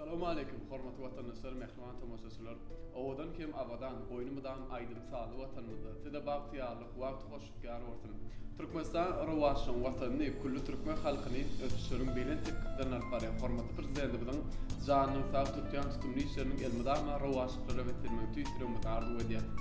Salowmaleýkim, hormatly watandaşlar, mähriban tomaşaçylar! Owadan hem abadan, goýny mydam aýdym-sazly Watanymyzda Size bagtyýarlyk, wagty hoşluk ýar bolsun! Türkmenistan rowaçlygyň Watanyny, külli türkmen halkyny ösüşleriň belent sepgitlerine alyp barýan hormatly Prezidentimiziň janynyň sag, tutýan tutumly işleriniň elmydama rowaçlyklara beslenmegini tüýs ýüregimizden arzuw edýäris.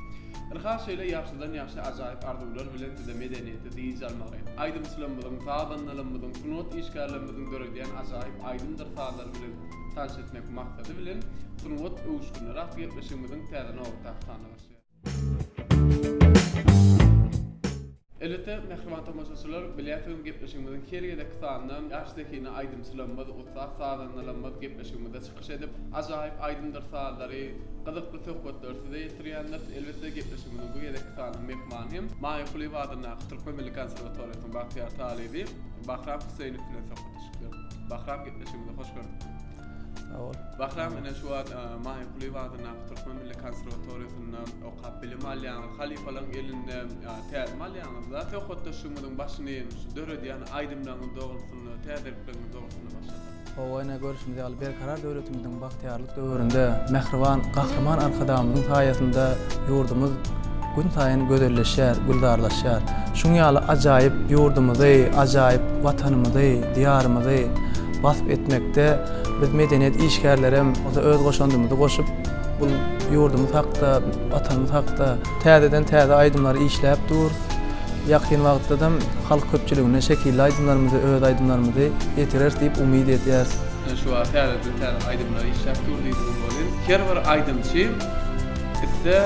Ynha, şeýle ýagşydan-ýagşy ajaýyp arzuwlar bilen size medeniýetde dynç almagy, aýdymçylarymyzyň, sazandalarymyzyň, sungat işgärlerimiziň döredýän ajaýyp aýdymdyr sazlary bilen tanyş etmek maksady bilen Sungat öwüşginleri atly gepleşigimiziň täze nobatdaky sanyna başlaýarys. Elbetde, mähriban tomaşaçylar, bilýänsiňiz gepleşigimiziň her gezekki sanynda ýaş zehinli aýdymçylarymyz, ussat sazandalarymyz gepleşigimizde çykyş edip, ajaýyp aýdymdyr sazlary, gyzykly söhbetleri size ýetirýändiris. Elbetde, gepleşigimiziň bu gezekki sanynyň myhmany hem Maýa Kulyýewa adyndaky Türkmen milli konserwatoriýasynyň bagtyýar talyby Bahram Huseýnow bilen söhbetdeşlikde. Bahram, gepleşigimize hoş gördük. Sag bol. Bahram, ine şu wagt Maýa Kulyýewa adyndaky Türkmen milli konserwatoriýasynda okap bilim alýaňyz, halypalaryň elinde tälim alýaňyz-da. Söhbetdeşligimiziň başyny şu döredýän aýdymlaryňyz dogrusynda, täzelikleriňiz dogrusynda başlasak. Hawa, ine görşümiz ýaly, Berkarar döwletimiziň bagtyýarlyk döwründe mähriban Gahryman Arkadagymyzyň saýasynda ýurdumyz günsaýyn gözelleşýär, gülzarlaşýar. Şuň ýaly ajaýyp ýurdumyzy, ajaýyp Watanymyzy, Diýarymyzy wasp etmekde biz medeniýet işgärlerem öz goşandymyzy goşup, bu ýurdumyz hakda, Watanymyz hakda täzeden-täze aýdymlary işläp durus. Ýakyn wagtdadam halk köpçüligine şekilli aýdymlarymyzy, öz aýdymlarymyzy ýetireris diýip umyt edýäris. Şu wagt täzeden täze aýdymlary işläp dur diýdiňiz welin, her bir aýdymçy isle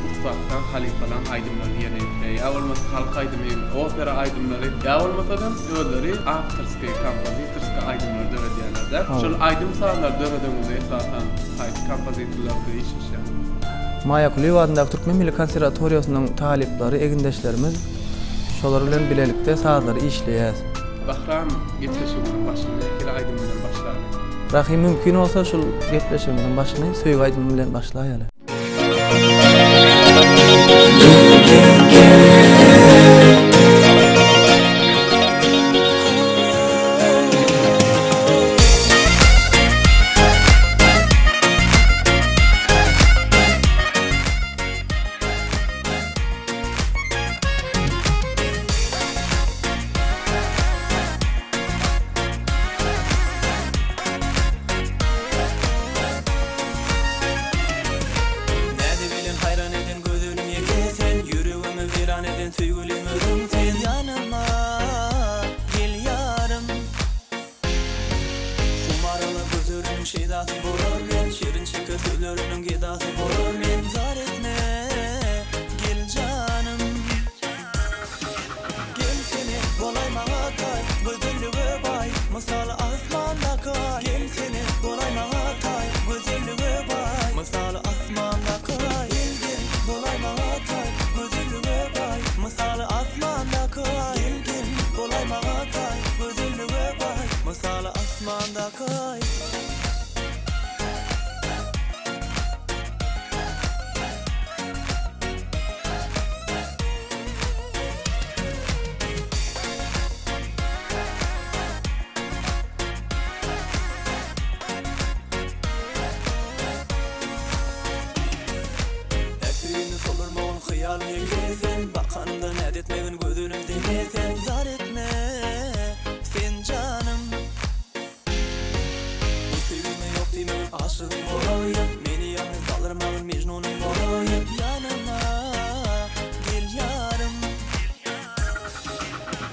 ussatlaň, halypalaň aýdymlaryny ýerine ýetirýär. Ýa bolmasa halk aýdymy, opera aýdymlary, ýa bolmasa-da özleri awtorskiý, kompozitorskiý aýdymlary döredýärler-dä. Şol aýdym-sazlary döredeňizde esasan haýsy kompozitorlar bilen işleşýäňiz? Maýa Kulyýewa adyndaky Türkmen milli konserwatoriýasynyň talyplary, egindeşlerimiz şolar bilen bilelikde sazlary işleýäs. Bahram, gepleşigimiziň başyny nähili aýdym bilen başlaly? Rahym, mümkin bolsa şul gepleşigimiziň başyny söýgi aýdymy bilen başlaýaly. Näzi bilen haýran eden gözelim ýeke sen Ýüregimi weýran eden söýgülim özüň sen Ýanyma gel ýarym Humaryly gözleriniň şeýdasy bolar men Şirin-şeker sözleriniň gedasy bolar men Zar etme gel janym Gelsene bolaý maňa taý Gözellige baý mysaly asmandaky aý Gelsene bolaý maňa taý Gözellige baý mysaly asmandaky aý Gel gel bolaý maňa taý Gözellige baý mysaly asmandaky aý Gel gel bolaý maňa taý Gözellige baý mysaly asmandaky aý. Äsrini soldurmagyn hyýalym ýeke sen Bakanymda näz etmegin gözelim deme sen Zar etme sen janym Bu söýgime ýok diýmegin aşygym bolaýyn Meni ýalňyz galdyrmagyn mejnunym bolaýyn Ýanyma gel ýarym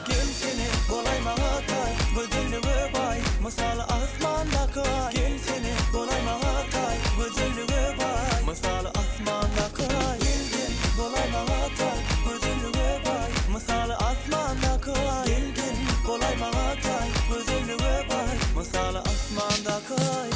Gelsene bolaý maňa taý Gözellige baý mysaly asmandaky aý Gelsene bolaý maňa taý Gözellige baý mysaly asmandaky aý Gel gel bolaý maňa taý Gözellige baý mysaly asmandaky aý Gel gel bolaý maňa taý Gözellige baý mysaly asmandaky aý.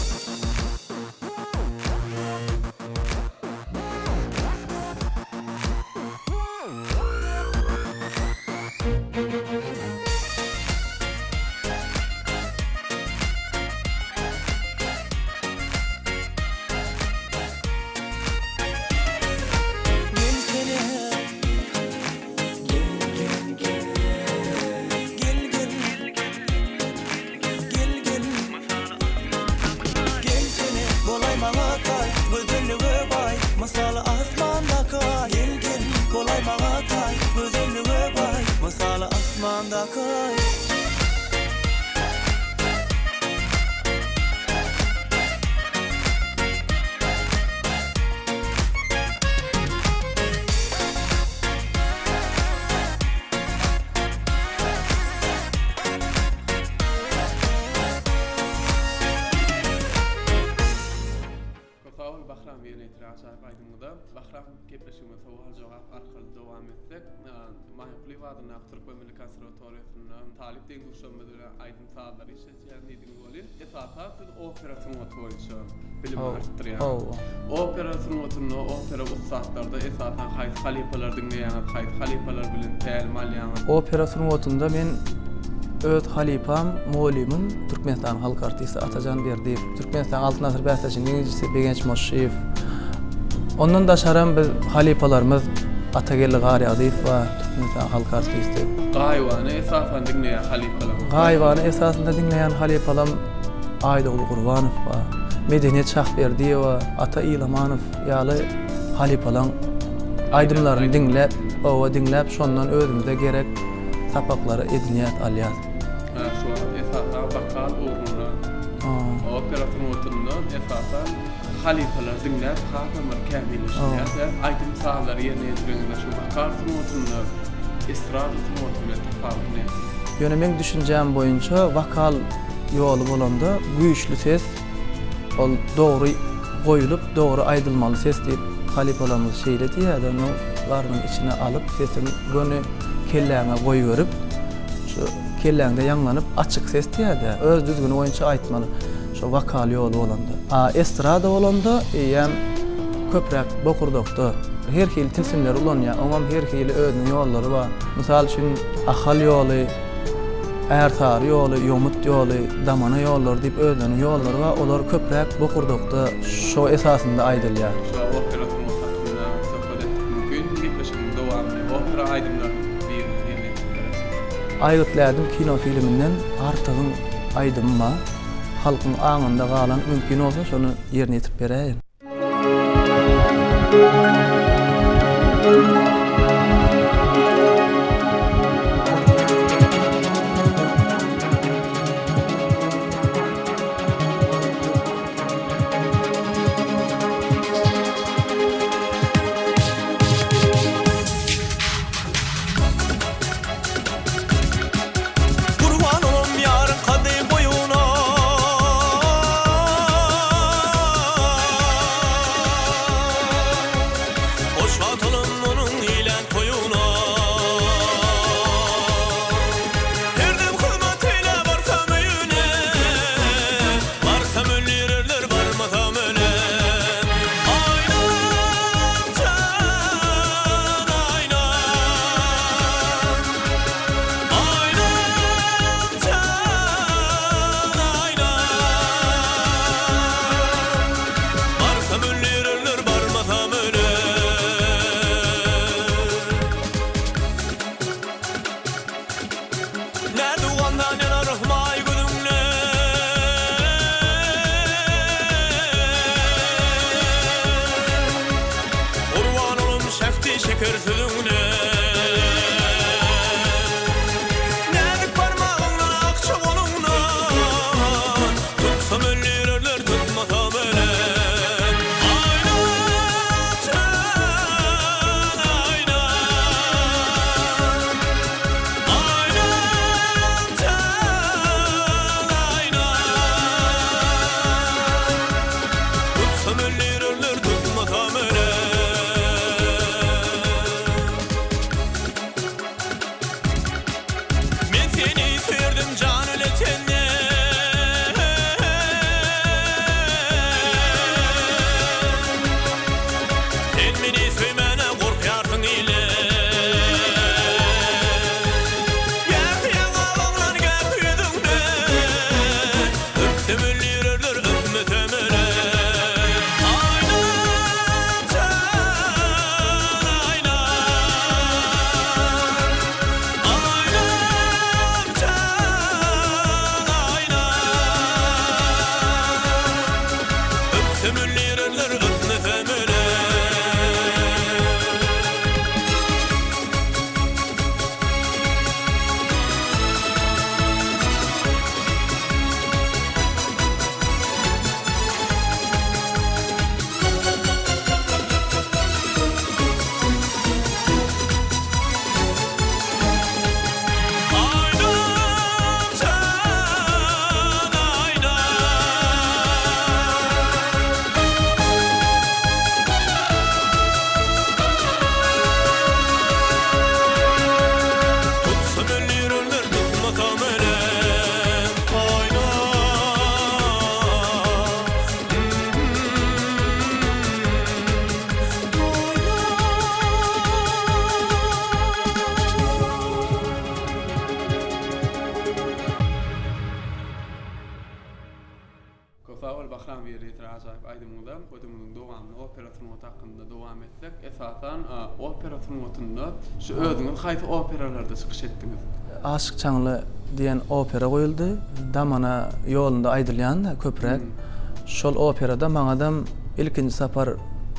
Bahram ýerine ýetiren ajaýyp aýdymyňyza. Bahram gepleşigimizi sowal-jogap arkaly dowam etsek. Maýa Kulyýewa adyndaky Türkmen milli konserwatoriýasynda talyp deň-duşlarymyz bilen aýdym-sazlary işletýän diýdiňiz welin, esasan siz opera sungaty boýunça bilim artdyrýaňyz. Hawa. Opera sungatynda, opera ussatlarda esasan haýsy halypalary diňleýäňiz, haýsy halypalar bilen tälim alýaňyz? Opera sungatynda men öz halypam, mugallymym Türkmenistanyň halk artisti Atajan Berdiýew, Türkmenistanyň Altyn asyr bäsleşiginiň ýeňijisi Begenç Moşşyýew. Ondan daşaram biz halypalarymyz Atageldi Garýagdyýew bar, Türkmenistanyň halk artisti. Gaýybana esasan diňleýän halypalaryňyz? Gaýybana esasynda diňleýän halypalam Aýdogdy Gurbanow bar, Medeniýet Şahberdiýewa, Ata Ilamanow ýaly halypalaň aýdymlaryny diňläp, oba diňläp şondan özümize gerek sapaklary edinýäs, alýas. Hä, şu wagt esasan wokal ugrunda, opera sungatynda esasan halypalary diňläp hasam bir kämilleşilýär. Aýdym-sazlary ýerine ýetireňizde şu wokal sungatynda estrada sungaty bilen tapawudy näme? Ýöne meň düşünjäm boýunça wokal ýoly bolanda güýçli ses ol dogry goýulyp dogry aýdylmaly ses diýip halypalarymyz şeýle diýýärdi ony garnyň içine alyp sesiň göni kelläňe goýberip şu kelläňde ýaňlanyp açyk ses diýýärdi öz düzgüni boýunça aýtmaly şo wokal ýoly bolanda a estrada bolanda eýýäm köpräk bokurdakda her hili tilsimleri ulanýar oňam her hili özüniň ýollary bar mysal üçin ahal ýoly Ärsary ýoly, Ýomut ýoly, Damana ýollary diýip özleriniň ýollary bar, olar köpräk bokurdakda şo esasynda aýdylýar. Şu opera sungaty hakynda söhbet etdik mümkin gepleşigiň dowamyny opera aýdymlarynyň birini ýerine ýetirip berersiňiz. Aýgytly ädim kino filminden Artygyň aýdymy bar. Halkyň aňynda galan mümkin bolsa şony ýerine ýetirip beräýin. Gurban olam ýaryň kady boýuna. Bahram ýerine ýetiren ajaýyp aýdymyňyza goýdumyzyň dowamyny opera sungaty hakynda dowam etsek, esasan opera sungatynda şu özüňiz haýsy operalarda çykyş etdiňiz? Aşyk Çaňly diýen opera goýuldy. Damana ýolunda aýdylýan köpräk. Şol operada maňadam ilkinji sapar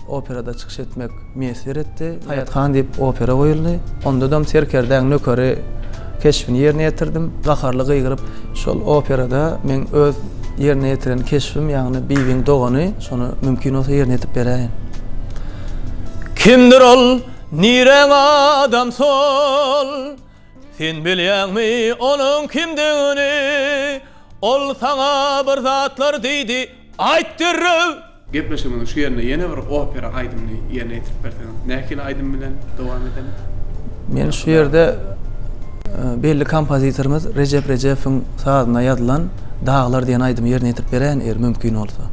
operada çykyş etmek miýesser etdi. Saýat han diýip opera goýuldy. Ondadam serkerdäň nökeri keşbini ýerine ýetirdim. Gaharly gygyryp, şol operada meň öz ýerine ýetiren keşbim, ýagny Bibiň dogany, şony mümkin bolsa ýerine ýetirip beräýin. Kimdir ol, niräň adamsy ol? Sen bilýäňmi onuň kimdigini? Ol saňa bir zatlar diýdi, aýt derrew! Gepleşigimiziň şu ýerinde ýene bir opera aýdymyny ýerine ýetirip berseňiz, nähili aýdym bilen dowam edelim? Men şu ýerde belli kompozitorymyz Rejep Rejepowyň sazyna ýazylan Daglar diýen aýdymy ýerine ýetirip beräýin, eger mümkin bolsa.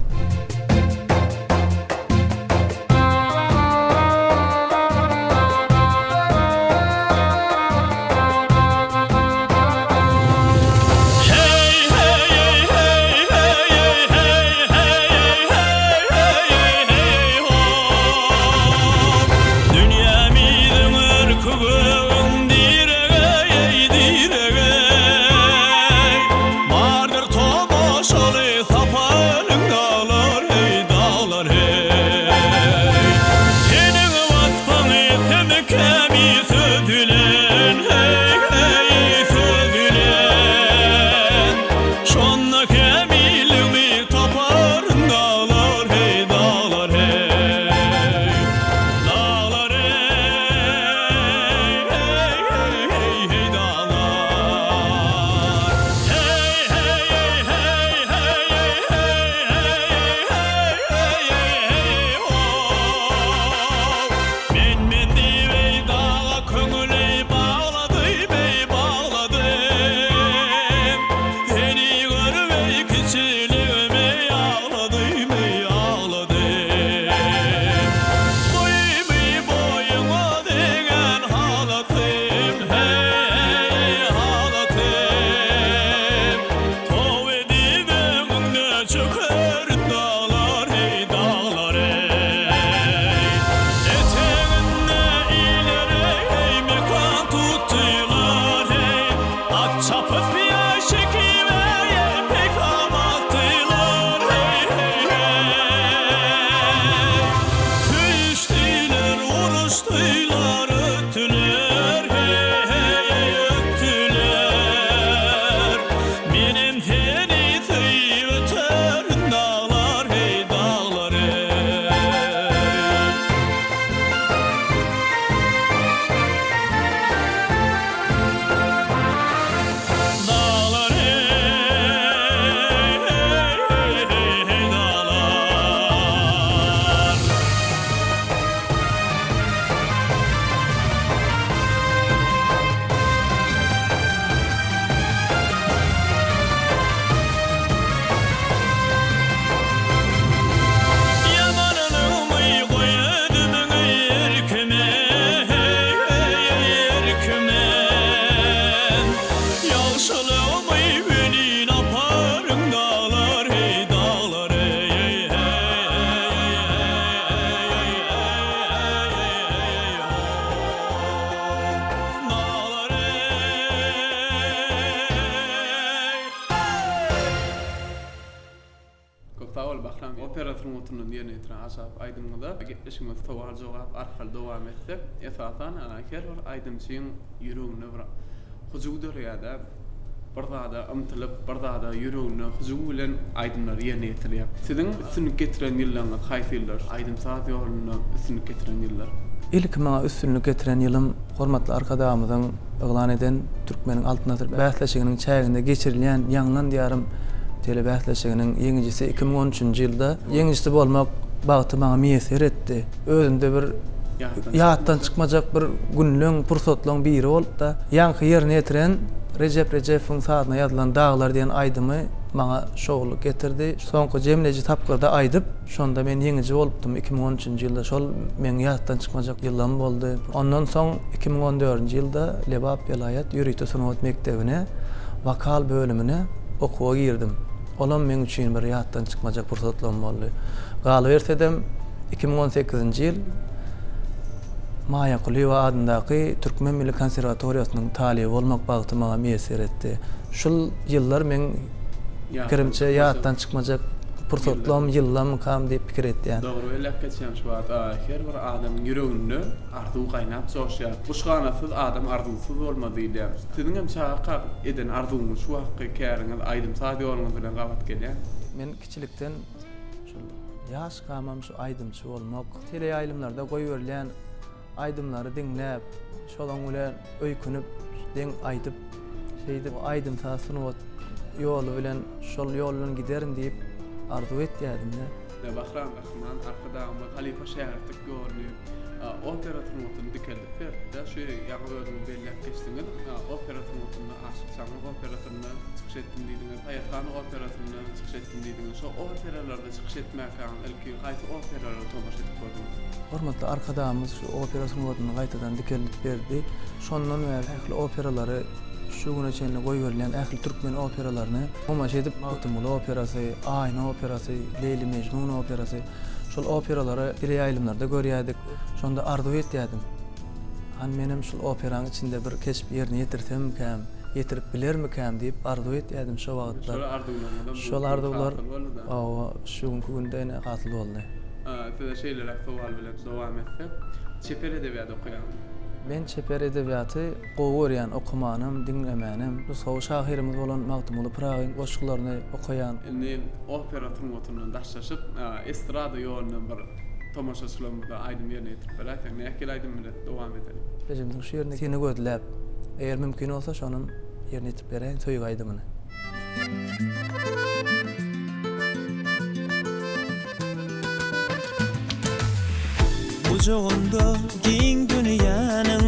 Köp sag bol Bahram opera sungatyndan ýerine ýetiren ajaýyp aýdymyňyza gepleşigimizi sowal jogap arkaly dowam etsek esasan her bir aýdymçyň ýüreginde bir hyjuw döreýärde bir zada ymtylyp bir zada ýüreginde hyjuw bilen aýdymlary ýerine ýetirýär. Siziň üstünlik getiren ýyllaryňyz haýsy ýyllar aýdym saz ýolunda üstünlik getiren ýyllar? Ilki maňa üstünlik getiren ýylym Hormatly Arkadagymyzyň yglan eden Türkmeniň Altyn asyry bäsleşiginiň çäginde geçirilýän Ýaňlan Diýarym telebäsleşiginiň ýeňijisi 2013-nji ýylda ýeňijisi bolmak bagty maňa miýesser etdi. Özümde bir ýatdan çykmajak bir günleň, pursatlaň biri bolupda. Ýaňky ýerine ýetiren Rejep Rejepowyň sazyna ýazylan Daglar diýen aýdymy maňa şowlulyk getirdi. Soňky jemleýji tapgyrda aýdyp, Şonda men ýeňiji bolupdym 2013-nji ýylda şol meň ýatdan çykmajak ýylym boldy. Ondan soň 2014-nji ýylda Lebap welaýat ýörite sungat mekdebine wokal bölümine okuwa girdim. Olam meň üçin bir ýatdan çykmajak pursatlarym boldy. Galyberse-dem, 2018-nji ýyl Maýa Kulyýewa adyndaky Türkmen milli konserwatoriýasynyň talyby bolmak bagty maňa miýesser etdi. Şul ýyllar meň pikirimçe ýatdan çykmajak pursatlam, ýyllamykam diýip pikir etýän. Dogry belläp geçýäň şu wagt her bir adamyň ýüreginde arzuw gaýnap joşýar. Guş ganatsyz adam arzuwsyz bolmaz diýilýär. Siziň hem çagakak eden arzuwyňyz şu wagtky käriňiz aýdym-saz ýoluňyz bilen gabat gelýärmi? Men kiçilikden şol ýaşkamam şu aýdymçy bolmak, teleýaýlymlarda goýberilýän aýdymlary diňläp, şolaň bilen öýkünip, deň aýdyp, şeýdip aýdym-saz sungat ýoly bilen şol ýol bilen giderin diýip arzuw etýärdim-de. Bahram Gahryman Arkadagymyz halypa-şägirtlik ýoluny, opera sungatyny dikeldip berdi-de. Şu ýaňy özüňiz belläp geçdiňiz, opera sungatynda Aşyk Çaňňy operasynda çykyş etdim diýdiňiz, Saýathan operasynda çykyş etdim diýdiňiz. Şo operalarda çykyş etmäkäňiz ilki haýsy operalara tomaşa edip gördüňiz? Hormatly Arkadagymyz şu opera sungatyny gaýtadan dikeldip berdi. Şondan bäri ähli operalary şu güne çenli goýberilýän ähli türkmen operalaryny tomaşa edip, Magtymguly operasy, Aýna operasy, Leýli-Mejnun operasy, şol operalary teleýaýlymlarda görýärdik. Şonda arzuw etýärdim. Hany menem şul operanyň içinde bir keşp ýerine ýetirsemmikäm, ýetirip bilermikäm diýip arzuw etýärdim şo wagtlar. Şol arzuwlaryňyzam Şol arzuwlar hawa, şu günki günde ine hasyl boldy. Size şeýleräk sowal bilen dowam etsek, çeper edebiýat okaýaňmy? Men çeper edebiýaty gowy görýän, okamanam, diňlemänem. Nusgawy şahyrymyz bolan Magtymguly Pyragyň goşgularyny okaýan. Indi opera sungatyndan daşlaşyp, estrada ýolundan bir tomaşaçylarymyza aýdym ýerine ýetirip beräýseň, nähili aýdym bilen dowam edeli? Ejemiziň şu ýerinde seni gözläp, eger mümkin bolsa şonam ýerine ýetirip beräýin söýgi aýdymyny. Gujagynda giň dünýäniň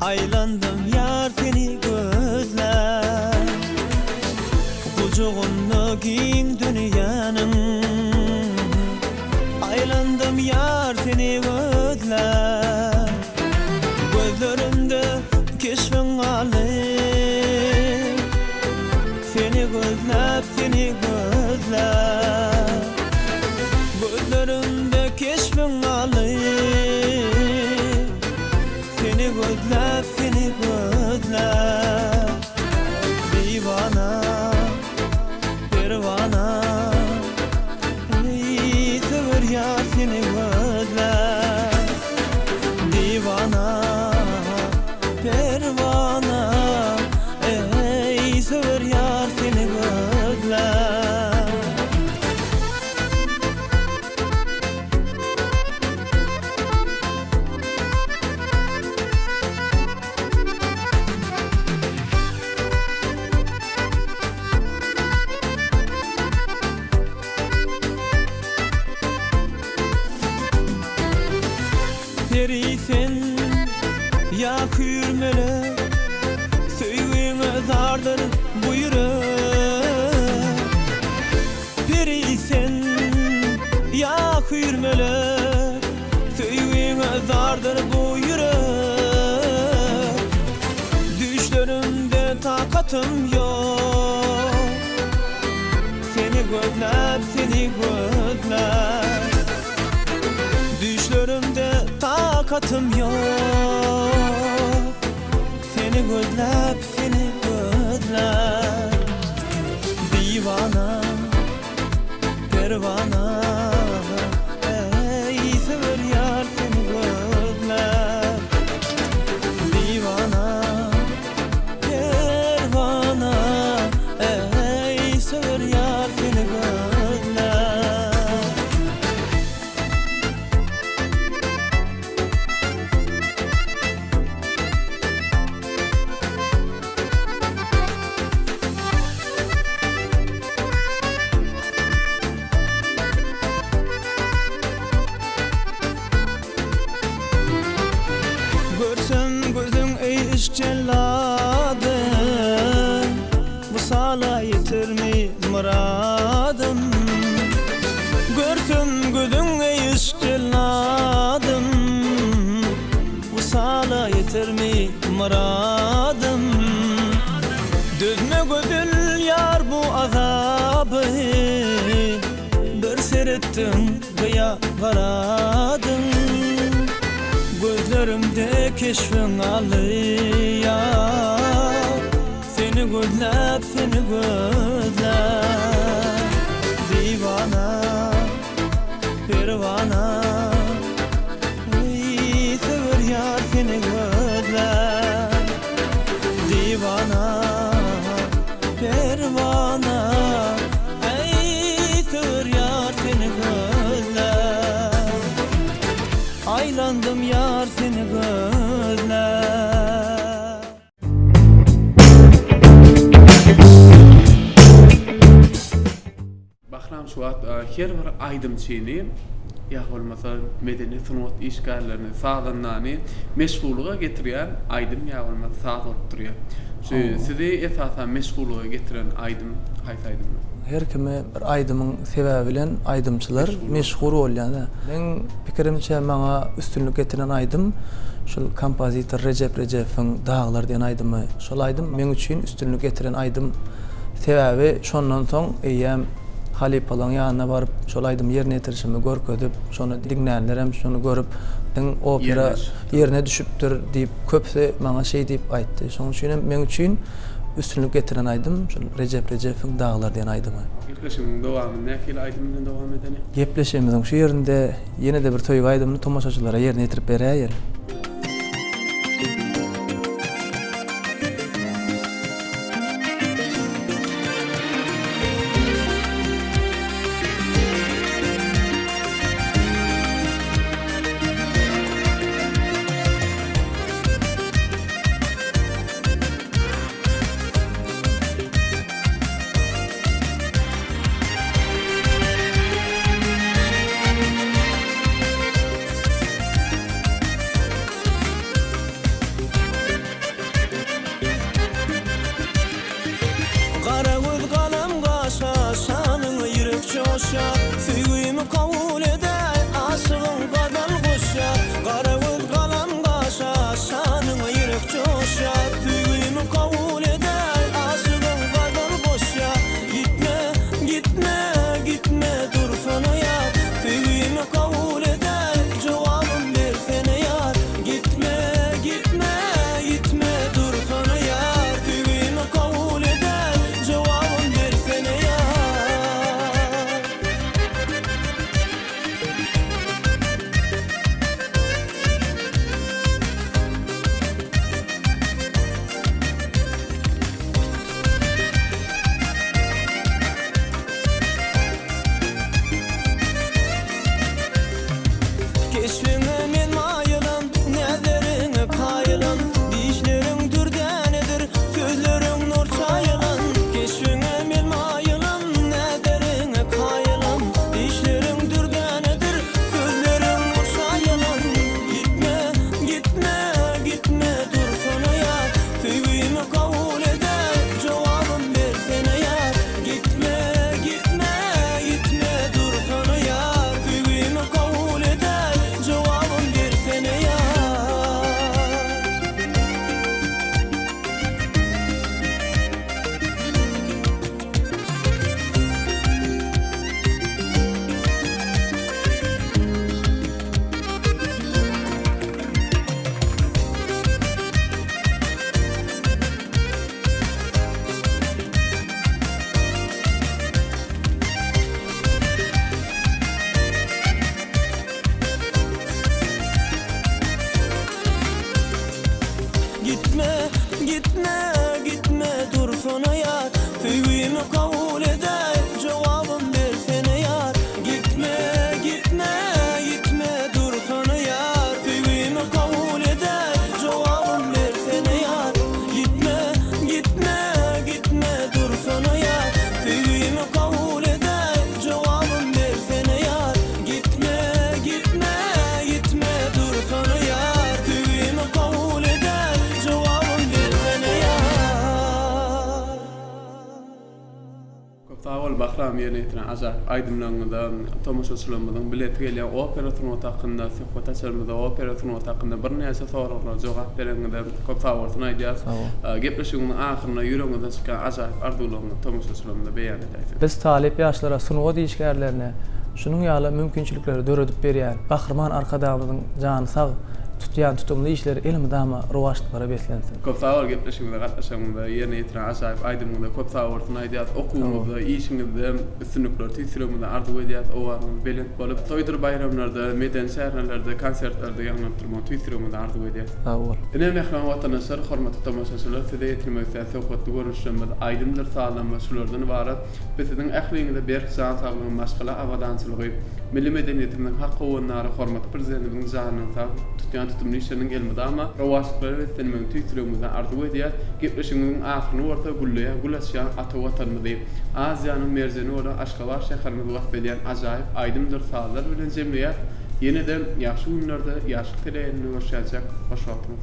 Aýlandym ýar seni gözläp Gujagynda giň dünýäniň Aýlandym ýar seni gözläp Gözlerimde keşbiň galdy Seni gözläp, seni gözläp Gözlerimde keşbiň galdy Seni gözläp, seni gözläp Diwana, perwana Eý, söwer ýar seni gözläp Diwana, perwana Eý, söwer ýar seni gözläp. Peri sen ýa hüýr melek Söýgiňe zardyr bu ýürek Peri sen ýa hüýr melek Söýgiňe zardyr bu ýürek Düýşlerimde takatym ýok Seni gözläp, seni gözläp Düýşlerimde takatym ýok Seni gözläp, seni gözläp Diwana, perwana Eý, söwer ýar seni gözläp Diwana, perwana Eý, söwer ýar seni gözläp. Seretdiň gyýa garadyň Gözlerimde keşbiň alýar Seni gözläp seni gözläp Diwana perwana Eý söwer ýar seni gözläp Diwana perwana Eý söwer ýar seni gözläp Aýlandym ýar seni gözläp. Bahram şu wagt her bir aýdymçyny ýa bolmasa medeni sungat işgärlerini, sazandany meşgullyga getirýän aýdym ýa bolmasa saz bolup durýar. Şu sizi esasan meşgullyga getiren aýdym haýsy aýdymlar? Her kime bir aýdymyň sebäbi bilen aýdymçylar meşhur bolýar. Meň pikirimçe maňa üstünlik getiren aýdym şul kompozitor Rejep Rejepowyň Daglar diýen aýdymy. Şol aýdym meň üçin üstünlik getiren aýdym. Sebäbi şondan soň eýýäm halypalaryň ýanyna baryp, şol aýdymy ýerine ýetirişimi görkezip, şony diňlänlerem şony görüp, diň opera ýerine düşüpdir diýip, köpüsi maňa şeý diýip aýtdy. Şonuň üçin hem meň üçin üstünlik getiren aýdym şol Rejep Rejepowyň Daglar diýen aýdymy. Gepleşigimiziň dowamyny nähili aýdym bilen dowam edeli? Gepleşigimiziň şu ýerinde ýene-de bir söýgi aýdymyny tomaşaçylara ýerine ýetirip beräýeli. Gara göz galam gaşa Şanyňa ýürek joşýar Söýgimi kabul edäý Aşygyň gazal goşýar Gara göz galam gaşa Şanyňa ýürek joşýar Söýgimi kabul edäý Aşygyň gazal goşýar Gitme, gitme, gitme dursana ýar Söýgimi kabul edäý Jogabym bersene ýar Gitme, gitme, gitme dursana ýar Söýgimi kabul edäý Jogabym bersene ýar. Keşbiňe men maýylam, näzleriňe kaýylam, Dişleriň dürdänedir, sözleriň nur çaýylan. Keşbiňe men maýylam, näzleriňe kaýylam, Dişleriň dürdänedir, sözleriň nur çaýylan. Gitme, gitme, gitme, dursana ýar, Söýgimi kabul edäý, jogabym bersene ýar. Gitme, gitme, gitme, dursana ýar, Söýgimi kabul edäý, jogabym bersene ýar. Gitme, gitme, gitme dursana ýar Söýgimi kabul edäý, jogabym bersene ýar Gitme, gitme, gitme dursana ýar Söýgimi kabul edäý, jogabym bersene ýar Gitme, gitme, gitme dursana ýar Söýgimi kabul edäý, jogabym bersene ýar Gitme, gitme, gitme dursana ýar Söýgimi kabul edäý, jogabym bersene ýar. Köp sag bol Bahram ýerine ýetiren ajaýyp aýdymlaryňyza tomaşaçylarymyzyň bilesi gelýän opera sungaty hakynda söhbet açarymyzda opera sungaty hakynda birnäçe soraglara jogap bereniňize köp sag bolsun aýdýas. Gepleşigiň ahyrynda Şunuň ýaly mümkinçilikleri döredip berýän Gahryman Arkadagymyzyň jany sag, tutýan tutumly işleri elmydama rowaçlyklara beslensin. Köp sag bol gepleşigimize gatnaşanyňyza, ýerine ýetiren ajaýyp aýdymyňyza köp sag bolsun aýdýas. Okuwyňyzda, işiňizde üstünlikleri tüýs ýüregimizden arzuw edýäs. Owazyňyz belent bolup, toýdur baýramlarda, medeni çärelerde, konsertlerde ýaňlanyp durmagyny tüýs ýüregimizden arzuw edýäs. Sag bol. Ine mähriban watandaşlar, hormatly tomaşaçylar, size ýetirmek isleýän söhbetli görnüşlerimiz aýdymdyr sazlarymyz şulardan ybarat. Biz siziň ähliňize berk jan saglygy, maşgala abadançylygy, milli medeniýetimiziň hak howandary hormatly Prezidentimiziň janynyň sag, tutýan tutumly işleriniň elmydama rowaçlyklara beslenmegini tüýs ýüregimizden arzuw edýäs. Gepleşigimiziň ahyryny bolsa gülleýän, gül açýan ata Watanymyzy, Aziýanyň merjeni bolan Aşgabat şäherimizi wasp edýän ajaýyp aýdymdyr sazlar bilen jemleýäs. Ýene-de ýagşy günlerde Ýaşlyk teleýaýlymynda görüşýänçäk, hoş wagtyňyz!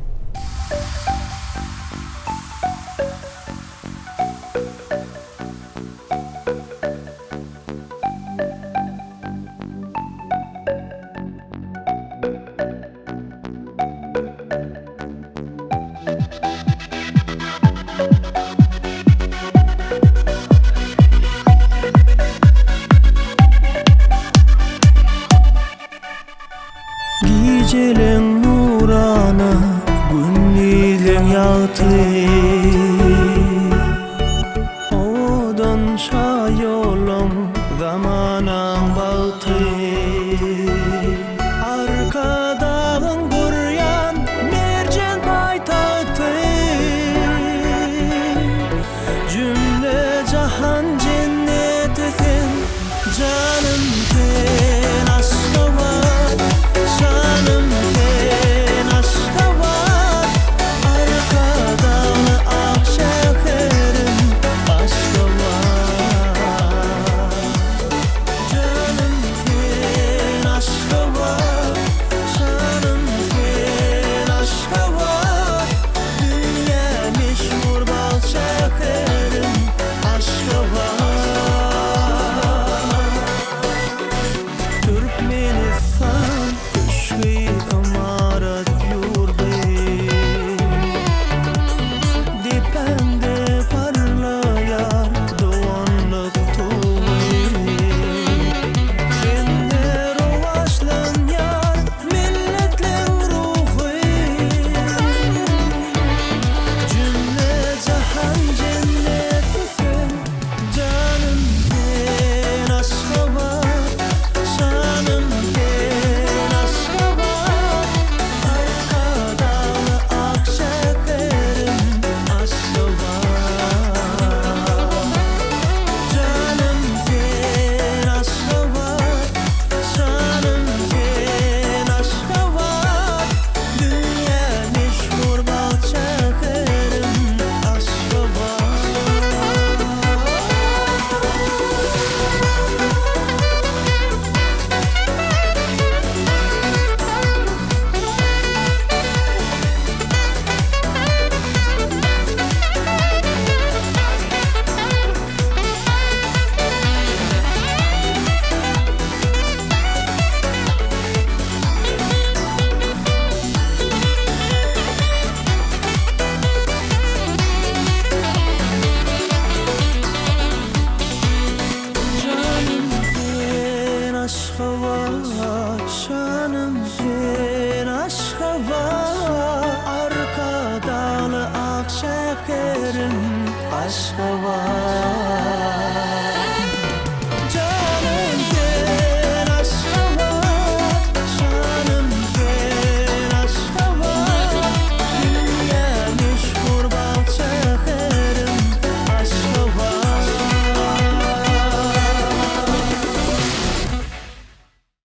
Gijeleň nurana, gündizleň ýagty. Owadan şaýoluň, zamanaň bagty. Arkadagyň gurýan merjen paýtagty. Jümle-jahan jenneti sen, janym.